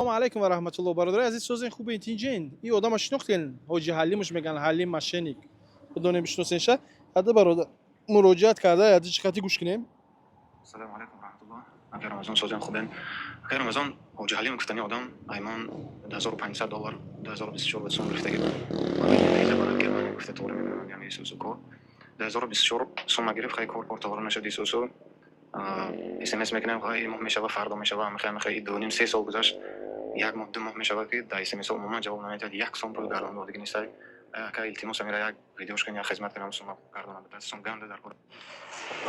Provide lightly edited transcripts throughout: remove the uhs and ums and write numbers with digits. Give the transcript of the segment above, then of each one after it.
Ассалому алайкум ва раҳматулло, бародари азиз, созен, хубен, тинҷен? И одама шинохтен? Ҳоҷи Ҳалимуш меган, Ҳалим мошенник. Бидонем, бишносенша. Ҳада бародар муроҷиат карда, яди чиқати гӯш кунем. Салому алайкум раҳматуллоҳ. Акай Рамазон, созем, хубен? Акай Рамазон, ҳоҷи Ҳалим гуфтани одам аймон 2500 доллар 2024 ба сум гирифтаги буд. Виза барад Германия гуфта, тоғри мекунам, яъне исусу кор. 2024 сума гирифт, хай, кор тоғри нашуд. Исусу смс мекунем, хай, моҳ мешава, фардо мешава, амихай, амихай, 2,5-3 сол гузашт, як моҳ, 2 моҳ мешава, ки дар смс умуман ҷавоб намедиҳад, як сом пул гардон додагӣ нестай. Ака, илтимос, амира як видеош кун, як хизмат кунам, сума гардонам, сум ганда дар кор.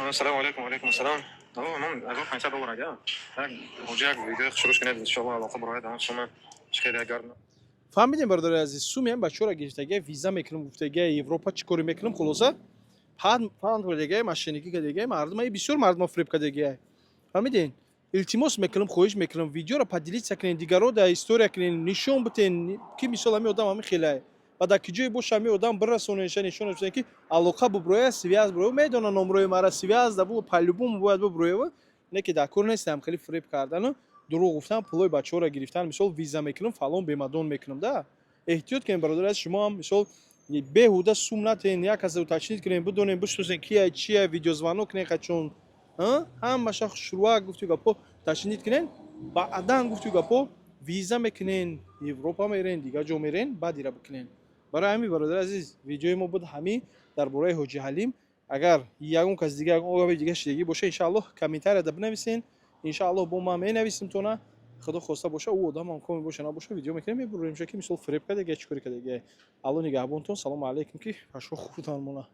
Ассалому алайкум, алайкум ассалом. Ман 1500 доллар, ага. Як ҳоҷи як видео шурӯъ кунед, иншоаллоҳ алоқа барояд, ҳамон сума чӣ хеле гардона. Фаҳмидем, бародари азиз, сумиам бачаҳоро гирифтагия, виза мекунам гуфтагия, Европа чӣ коре мекунам, хулоса, панд кардагия, мошенникӣ кардагия, мардума бисёр мардума фиреб кардагия. Фаҳмидем? Илтимос мекунам, хоҳиш мекунам, видеоро поделиться кунен, дигаро да история кунен, нишон битен, ки мисол ҳамин одам ҳамин хелае ва дар ки ҷое боша, ҳамин одам бирасонеша, нишон битен, ки алоқа буброя, связь буброя, медона номрои мара, связь да бу, по-любому бояд буброя. Не ки дар кор нестам, хеле фиреб кардану дурӯғ гуфтан, пулои бачаҳоро гирифтан, мисол, виза мекунам, фалон бемадон мекунам. Да эҳтиёт кунем, бародари азиз, шумо ҳам, мисол, беҳуда сум натен, як каса уточнить кунем, бидонем, бишносем, кия, чия, видеозвонок кунем, қачон ҳамаша шурӯа гуфту гапо уточнить кунен, баъдан, гуфту гапо, виза мекунен, Европа мерен, дигар ҷо мерен, баъд ира бикунен. Барои ҳамин, бародари азиз, видеои мо буд ҳамин дар бораи ҳоҷи Ҳалим. Агар ягон кас дига, ягон огави дига шидагӣ боша, иншааллоҳ, комментарияда бинависен, иншааллоҳ, бо ман менависем тона. Худо хоста боша, ӯ одам ҳам коми боша, набоша, видео мекунем, мебурем, ки мисол фиреб кардага, чӣ кори кардага. Алло нигаҳбонтон, салому алайкум, ки пашо хурдан мона.